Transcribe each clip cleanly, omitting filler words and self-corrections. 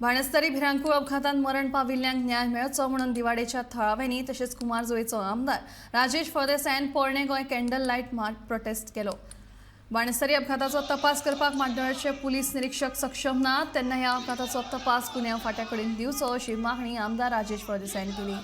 बाणस्तारी भिरांकूळ अपघातांत मरण पाविल्ल्यांक न्याय मेळचो म्हणून दिवाडेच्या थळाव्यांनी तशेंच कुमारजुवेचो आमदार राजेश फळदेसायान पोरणे गोंय कॅन्डल लायट मार्च प्रोटेस्ट केलो. बाणस्तारी अपघाताचो तपास करपाक म्हाड्डोळचे पुलीस निरीक्षक सक्षम ना, तेन्ना ह्या अपघाताचो तपास गुन्यांव फांट्या कडेन दिवचो अशी मागणी आमदार राजेश फळदेसायान केली.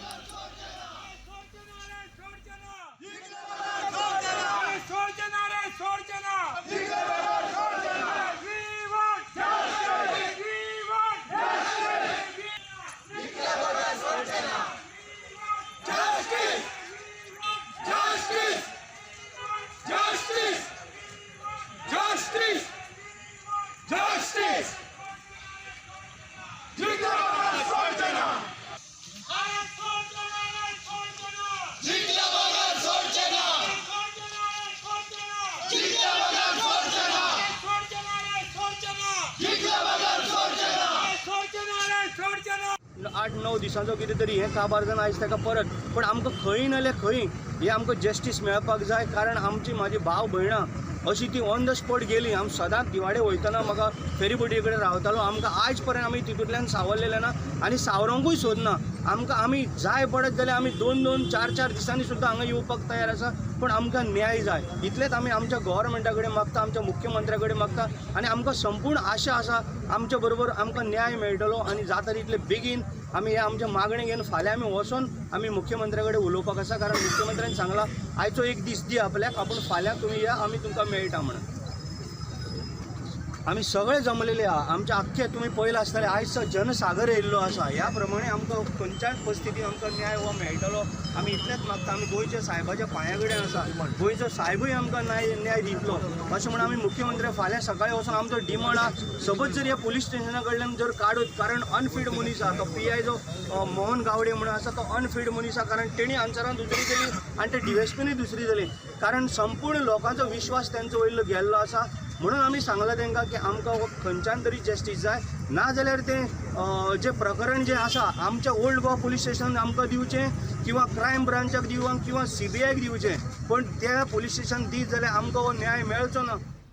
आठ णव दिसांचो कितें तरी हें काबार जावन आयज ताका परत, पण आमकां खंय ना जाल्यार खंय हें आमकां जस्टीस मेळपाक जाय. कारण आमची म्हाजी भाव भयणां अशी ती ऑन the spot गेली. आमी सदांच दिवाडे वयतना म्हाका फेरीबोटी कडेन रावतालो. आमकां आयज पर्यंत आमी तितूंतल्यान सावरलेले ना आनी सावरोंकूय सोदना. आमकां आमी जाय पडत जाल्यार आमी 2 2 4 4 दिसांनी सुद्दां हांगा येवपाक तयार आसा, पण आमकां न्याय जाय. इतलेंच आमी आमच्या गव्हर्मेंटा कडेन मागता, आमच्या मुख्यमंत्र्या कडेन मागता आनी आमकां संपूर्ण आशा आसा आमच्या बरोबर आमकां न्याय मेळटलो आनी जाता तितले बेगीन आमी हे आमचे मागणे घेवन फाल्यां आमी वचोन आमी मुख्यमंत्र्या कडेन उलोवपाक आसा. कारण मुख्यमंत्र्यान सांगलां आयचो एक दीस दी आपल्याक, आपूण फाल्यां तुमी या, आमी तुमकां मेळटा म्हणून. आमी सगळे जमलेले आहा, आमचे आख्खे तुमी पळयलां आसतलें आयज जनसागर येयल्लो आसा. ह्या प्रमाणे आमकां खंयच्याय परिस्थितीन आमकां न्याय हो मेळटलो आमी इतलेंच मागता. आमी गोंयच्या सायबाच्या पांया कडेन आसा, गोंयचो सायबूय आमकां न्याय दितलो अशें म्हणून आमी मुख्यमंत्री फाल्यां सकाळीं वचून आमचो डिमांड आहा. सपोज जर ह्या पुलीस स्टेशना कडल्यान जर काडूत, कारण अनफीट मनीस आहा तो पी I जो मोहन गावडे म्हणून आसा तो अनफीट मनीस आहा. कारण तेणी आन्सरान दुसरी केली आनी ते डीएसपीनूय दुसरी जाली. कारण संपूर्ण लोकांचो विश्वास तेंचो वयलो गेल्लो आसा. म्हणून आमी सांगलां तांकां की आमकां खंयच्यान तरी जस्टीस जाय, ना जाल्यार तें जें प्रकरण जें आसा आमच्या ओल्ड गोवा पुलीस स्टेशन आमकां दिवचें किंवा क्रायम ब्रांचाक दिवं किंवा सीबीआयक दिवचें, पण त्या पुलीस स्टेशन दीत जाल्यार आमकां हो न्याय मेळचो ना.